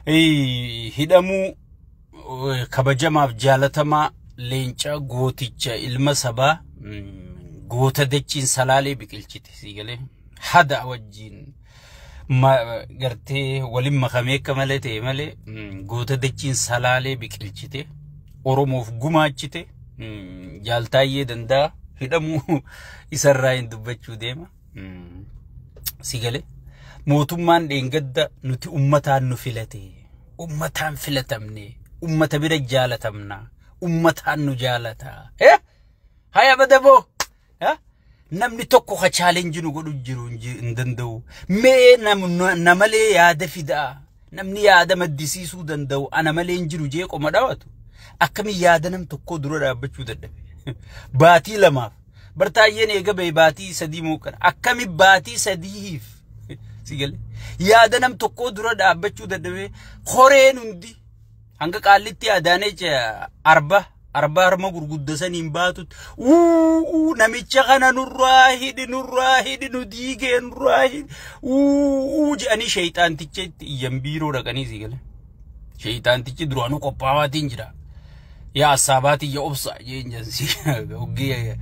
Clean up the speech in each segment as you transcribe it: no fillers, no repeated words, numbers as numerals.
Hidhamuu kabajamaaf jaalatamaa leenca gooticha ilma sabaa goota dachiin Salaalee biqilchite sii galee hada wajjin gartee waliin makamee akka malee ta'e malee goota dachiin Salaalee biqilchite Oromoof gumaachite jaaltaayyee danda'a hidhamuu isarraa hin dubbachuu deema. Si galee mootummaan dheengadda nuti ummataan nu filate ummataan filatamne ummata bira jaalatamna ummataan nu jaalata. Haya badaboo namni tokko ka chaalenjii nu godhu jiru hin danda'u. Mee namalee yaada fidaa namni yaada maddisiisuu danda'u ana malee hin jiru jee qoma dhaawatu. Akkamiin yaada nam tokkoo dura dhaabbachuu dadhabe. Baatii lamaaf bartaayyeen eega ba'e baatii sadii moo kana akkami baatii sadiif si galee yaada nam tokkoo dura dhaabbachuu dadhabe horeen hundi hanga qaallitti Adaanecha arba arba harma gurgudda saniin baatutti uu namicha kana nurraa hidhi nurraa hidhi nu diigee nurraa hidhi uu jedhanii sheeyxaanticha itti iyyan biiroo dhaqanii si galee sheeyxaantichi duraanuu qophaa'aatiin jira. Yaa asaabaati yaa obsa jeen hoggee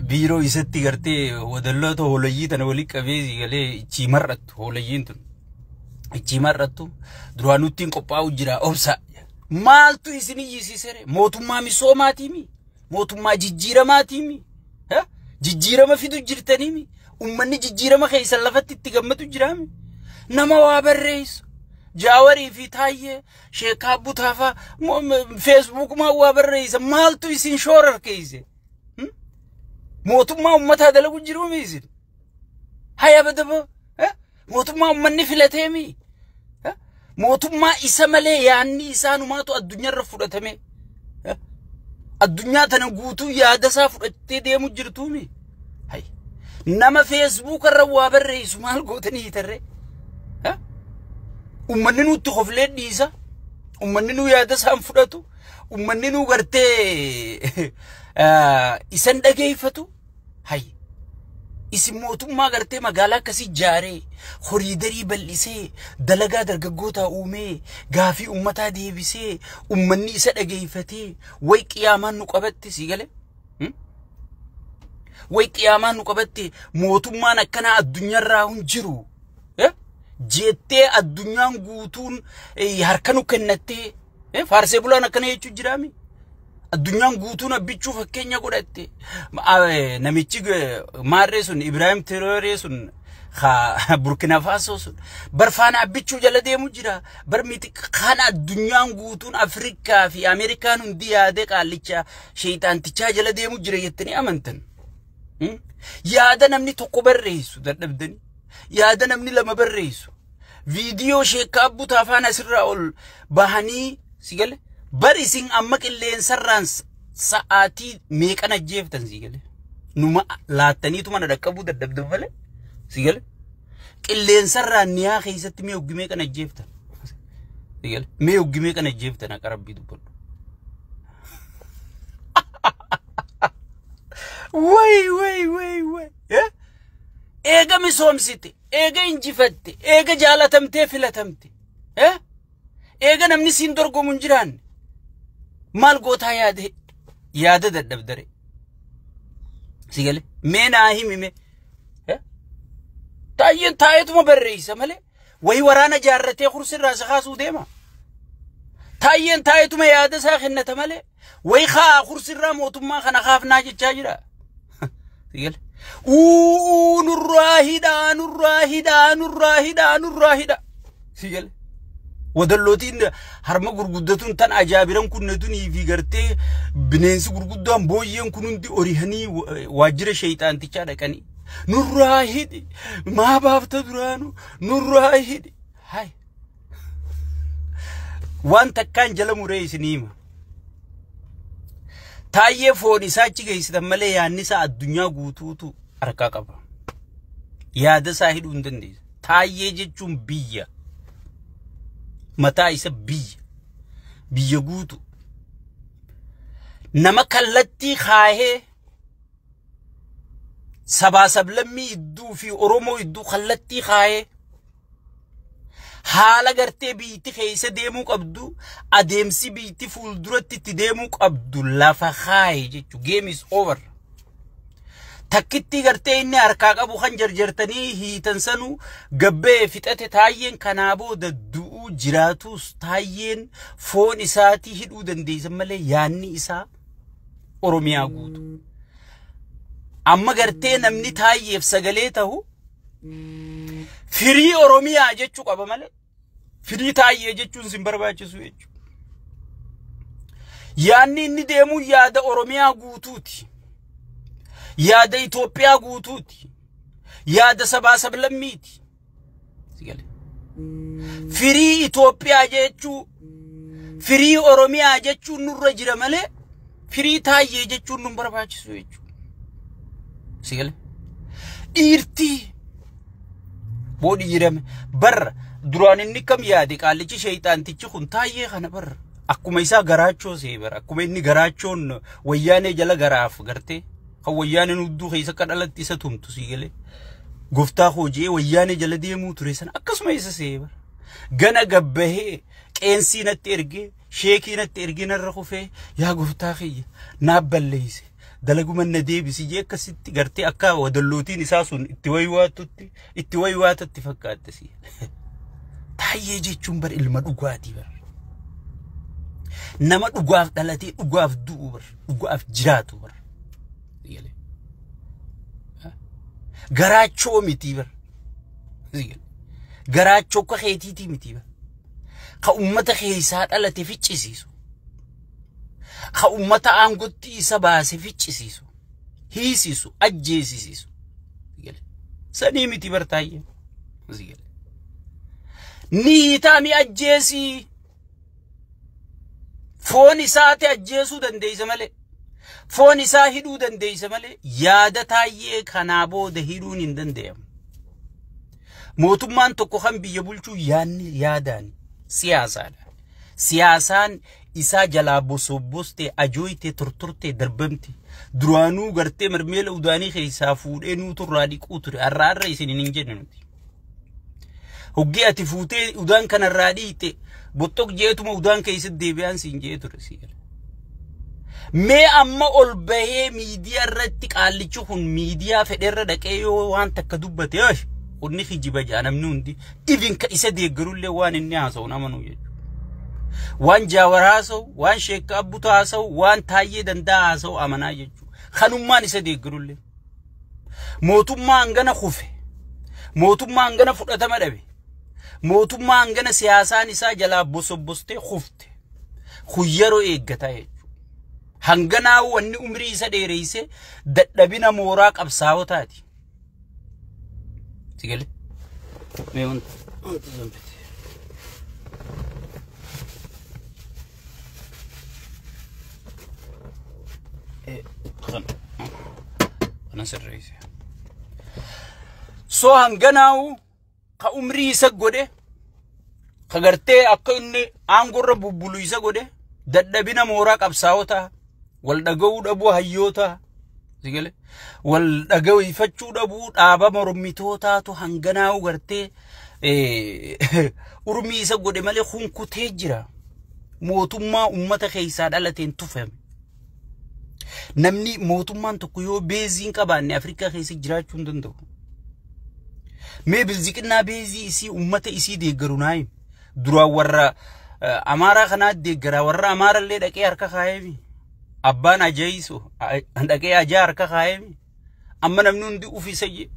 biiroo isatti gartee wadalloota hoolayyii tana walii qabee si galee ichi mar'attu hoollayyiin tun ichi mar'attu duraanuttiin qophaa'u jira obsa. Maaltu isin iyyisiisere mootummaa misoomaatiimi mootummaa jijjiiramaatiimi jijjiirama fidu jirtaniimi ummanni jijjiirama keessan lafatti itti gammatu jiraami nama waa barreessu. Jaawarii fi Taayyee Sheekaa Butaafaa feesbuukumaa waa barreessa maaltu isin shoorar keeyse mootummaa ummataa dalagu jiruumi isin haya badaba mootummaa ummanni filateemi mootummaa isa malee yaanni isaanumaatu addunyaarra fudhatame addunyaa tana guutuu yaada isaa fudhattee deemu jirtuumi nama feesbuukarra waa barreessu maal gootanii hiitarree. Ummanni nutti koflee dhiisa. Ummanni nu yaada isaan fudhatu. Ummanni nu gartee isan dhageeffatu. Hay. Isin mootummaa gartee magaalaa akkasii ijaaree horiidarii bal'isee dalagaa dargaggootaa uumee gaafii ummataa deebisee ummanni isa dhageeffatee way qiyaamaan nu qabatte sii galee. Way qiyaamaan nu qabatte mootummaan akkanaa addunyaarraa hin jiru. Jettee addunyaan guutuun harka nu kennattee faarsee bulaan akkana jechuu jiraami. Addunyaan guutuun abbichuu fakkeenya godhatte. Namichi maarree sun Ibraahim Tirooree sun Burkina Faso sun barfaana abbichuu jala deemu jira. Bar miti kana addunyaan guutuun Afrikaa fi Ameerikaan hundi yaadee qaallicha sheexaantichaa jala deemu jira jettanii amantan. Yaada namni tokko barreessu dadhabdanii. Yaada namni lama barreessu. Viidiyoo Sheekaa Butaafaan asirraa ol bahanii si gale bar isin amma qilleensarraan sa'aatii meeqan ajjeeftan si gale. Numa laattaniitu mana dhaqqabuu dadhabdan malee si gale. Qilleensarraan niyaa keessatti mee hoggi meeqan ajjeeftan si gale. Mee hoggi meeqan ajjeeftan akka rabbii dubbadhu. Way way way way. Eega misoomsite, eega injifatte, eega jaalatamtee filatamte. Eega namni siin dorgomu hin jiraanne. Maal gootaa yaade yaada dadhabdare. Si galee mee naa himi mee. Taayyeen taa'eetuma barreessa malee wayi waraana jaarratee kursirraa isa kaasuu deema. Taayyeen taa'eetuma yaada isaa kennata malee wayi kaa kursirraa mootummaa kana kaafnaa jechaa jira. Si galee. Uu nurraa hidhaa nurraa hidhaa nurraa hidhaa nurraa hidhaa. Si galee. Wadallootiin harma gurguddatuun tan ajaabiran kunnetunii fi gartee bineensi gurguddaan booyyeen kun hundi orihanii waajjira sheexaantichaa dhaqanii. Nurraa hidhi maa baafta duraanu nurraa hidhi. Hay. Waan takkaan jala muree isinii hima. Taayyee foon isaa achi geessitan malee yaadni isaa addunyaa guutuutu harkaa qaba. Yaada isaa hidhuu hin dandeessu. Taayyee jechuun biyya. Mataa isa biyya. Biyya guutu. Nama kallattii kaahee sabaa sablammii idduu fi Oromoo idduu kallattii kaahee Haala gartee biitti keessa deemuu qabdu, adeemsi biitti fuulduratti itti deemuu qabdu lafa kaaye jechuudha. Game is over. Takkitti gartee inni harkaa qabu kan jarjartanii hiitan sanuu gabbee fixate. Taayyeen kanaa booda du'uu jiraatus, Taayyeen foon isaatii hidhuu dandeessan malee yaanni isaa Oromiyaa guutu. Amma gartee namni Taayyeef sagalee ta'u firii Oromiyaa jechuu qaba malee firii Taayyee jechuun sin barbaachisu jechuudha. Yaanni inni deemuu yaada Oromiyaa guutuuti. Yaada Itoophiyaa guutuuti. Yaada sabaa sablammiiti. Firii Itoophiyaa jechuu, firii Oromiyaa jechuun nurra jira malee firii Taayyee jechuun nun barbaachisu jechuudha. Sigale. Dhiirtii boodhi jirame barra duraan inni kam yaade? Qaallichi sheeyxaantichi kun Taayyee kana barra akkuma isaa garaachoo see bara, akkuma inni garaachoon Wayyaanee jala garaaf gartee kan Wayyaaneen hudduu keessa akka dhalatti isa tumtu, si galee, gooftaa koo jee Wayyaanee jala deemuu ture sana akkasuma isa see bara. Gana gabbahee qeensii natti ergee, sheekii natti ergee, narra kufee, "Yaa gooftaa kiyya, naaf balleeyse, dalaguma na deebisi" jee akkasitti gartee akka wadallootiin isaa sun itti waywaatutti itti waywaatatti fakkaatte si. Taayyee jechuun bar ilma dhugaatii bar. Nama dhugaaf dhalatee dhugaaf du'u bar, dhugaaf jiraatu bar. Garaachoo miti bar. Garaachoo akka keetiitii miti bar. Ka ummata keessaa dhalate ficcisiisu. Ka ummata aangotti isa baase ficcisiisu. Hiisisu, ajjeesisiisu. Sanii miti bar Taayyee. Ni hiitaami ajjeesii. Foon isaati ajjeesuu dandeessa malee. Foon isaa hidhuu dandeessa malee yaada Taayyee kanaa booda hidhuun hin danda'amu. Mootummaan tokko kan biyya bulchuu yaadni yaadaan siyaasaadha. Siyaasaan isaa jalaa bosobbostee, ajooytee, tortortee, darbamte. Duraanuu gartee marmeela udaanii keessaa fuudhee nuuturraa dhiquu ture. Har'a har'a isin hin jenne nuti. Hoggii ati fuutee udaan kanarraa dhiite boxoq jeetuma udaan keessatti deebi'aan siin jee ture si. Mee amma ol bahee miidiyaa irratti qaallichi kun miidiyaa fedherra dhaqee yoo waan takka dubbate, "Ash, kunni kijiba" jaa namni hundi. Even ka isa deeggarullee waan inni haasa'u amanuu jechuudha. Waan Jaawar haasa'u, waan Sheekka Abbuta haasa'u, waan Taayyee Danda'a haasa'u amanaa jechuudha. Kanummaan isa deeggarullee. Mootummaa hangana kufe, mootummaa hangana fudhatama dhabe, mootummaa hangana siyaasaan isaa jalaa bosobbostee kufte. Kun yeroo eeggataa jechuudha. Hanganaa wanni umrii isa dheereyse dadhabina mooraa qabsaawotaati. Sigale? Mee wanta zambete. Kana sirreesse. So hanganaawu ka umrii isa godhe, ka gartee akka inni aangorra bubbulu isa godhe, dadhabina mooraa qabsaawotaa, wal dhaga'uu dhabuu hayyootaa, sigale, wal dhaga'ifachuu dhabuu dhaaba mormitootaatu hanganaa'u gartee urmii isa godhe malee hunkutee jira. Mootummaa ummata keessaa dhalateen tufame. Namni mootummaan tokko yoo base hin qabaanne Afrikaa keessa jiraachuu hin danda'u. Mee Bilziqinnaa base isii ummata isii deeggaru naa himi. Duraan warra Amaaraa kanaa deeggaraa, warra Amaarallee dhaqee harka kaayemi. Abbaan aja'isu dhaqee ajaa harka kaayemi. Amma namni hundi ufisa jee.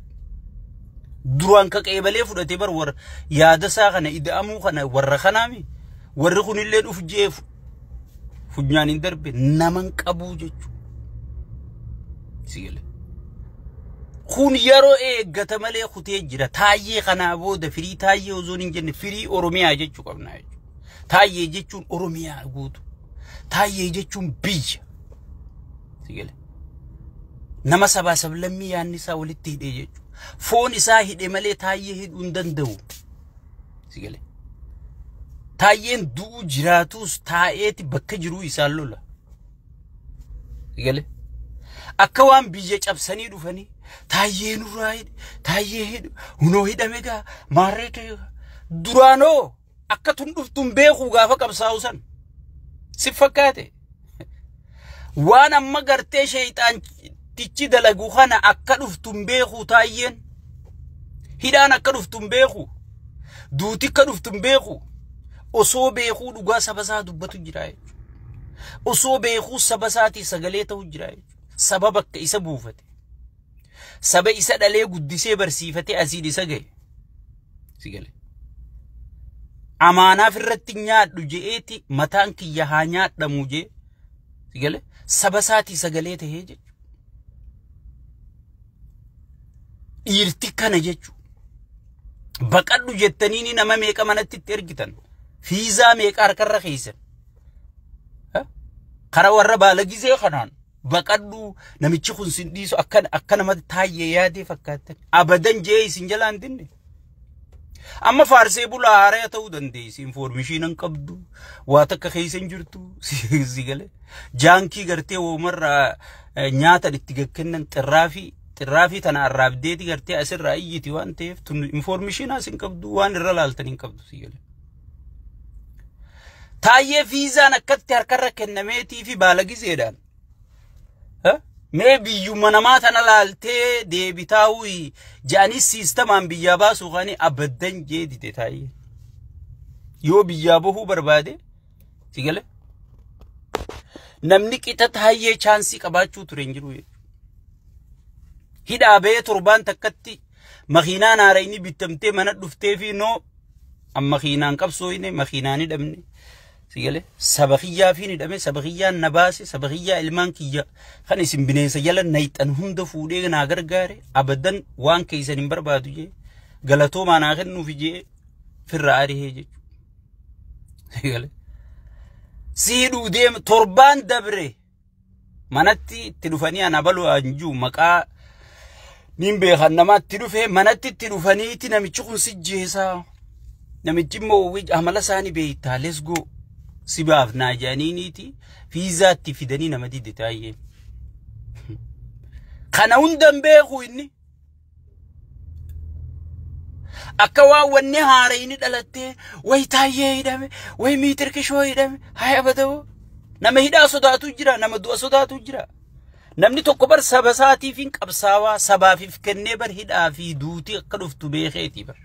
Duraan ka qeebalee fudhatee bar warra yaada isaa kana ida'amuu kana warra kanaami. Warri kunillee dhuf jee funyaan hin darbe naman qabuu jechuudha. Sigale. Kun yeroo eeggata malee kutee jira. Taayyee kanaa booda firii Taayyee osoo hin jenne firii Oromiyaa jechuu qabna jechuudha. Taayyee jechuun Oromiyaa guutu. Taayyee jechuun biyya. Sigale. Nama sabaa sablammii yaadni isaa walitti hidhee jechuudha. Foon isaa hidhe malee Taayyee hidhuu hin danda'u. Sigale. Taayyeen du'u jiraatus taa'eeti bakka jiruu isaan lola. Sigale. Akka waan biyya cabsanii dhufanii Taayyee nurraa hidhe, Taayyee hidhu, hunoo hidhame gaa, maarree ta'e. Duraanoo akka tun dhuftuun beekuu gaafa qabsaa'u san si fakkaate. Waan amma gartee sheeyxaantichi dalagu kana akka dhuftuun beekuu taayyeen. Hidhaan akka dhuftuun beeku. Duuti akka dhuftuun beeku. Osoo beekuu dhugaa saba isaa dubbatu jira jechuudha. Osoo beekuu saba isaatii sagalee ta'u jira jechuudha. Saba bakka isa buufate. Saba isa dhalee guddisee barsiifatee asiin isa gahe. Si galee. Amaanaaf irratti nyaadhu je'eeti mataan kiyya haa nyaadhamu jee. Si galee. Saba isaatii sagalee tahee jechuudha. Dhiirti kana jechuudha. Baqadhu jettanii nama meeqa manatti itti ergitan. Fiizaa meeqa harkarra keessan. Kara warra baala gizee kanaan baqadhu namichi kun sin dhiisu akka nama taayyee yaadee fakkaatan. Abadan jee isin jalaan dinne. Amma faarsee bulaa haaraa ta'uu dandeessi. Infoormeeshinii hin qabdu. Waa takka keessa hin jirtu. Si galee. Jaankii gartee woomarraa nyaata itti kennan xirraafii tana arraabdeeti gartee asirraa iyyiti waan ta'eef tun infoormeeshinii as hin qabdu waan irra laaltan hin qabdu si galee. Taayyee fiizaan akkatti harkarra kennameetii fi baala gizeedhaan. Mee biyyuma namaa tana laaltee deebitaa'uu ja'anii siistamaan biyyaa baasuu kaanii abaddan jee dide taayyee. Yoo biyyaa bahuu barbaade si galee. Namni qixa taayyee chaansii qabaachuu ture hin jiru jechuudha. Hidhaa bahee torbaan takkatti makiinaan haara inni bittamtee mana dhuftee fi noo amma makiinaan qabsooyne makiinaan hidhamne. Si galee saba kiyyaa fi hidhame saba kiyyaan na baase saba kiyyaa ilmaan kiyya kan isin bineensa jala nayxan hunda fuudhee naa gargaare abadan waan keessan hin barbaadu jee galatoomaa naa kennuuf jee firra arihee jechuudha. Si galee siidhuu deema torbaan dabre manatti itti dhufanii ana baluu anjuu maqaa niin beekan namaatti dhufe manatti itti dhufaniiti namichi kun si jeesaa namichi immoo amala isaanii beektaa let's go. Si baafnaa jedhaniiniiti fiizaatti fidanii nama dide taayyee. Kana hundan beeku inni. Akka waan wanni haara inni dhalattee wayi taayyee hidhame wayi miitir kishoo hidhame haa abadawoo. Nama hidhaa sodaatu jira nama du'a sodaatu jira. Namni tokko bar saba isaatiif hin qabsaawaa sabaafiif kennee bar hidhaa fi duutii akka dhuftu beekeeti bar.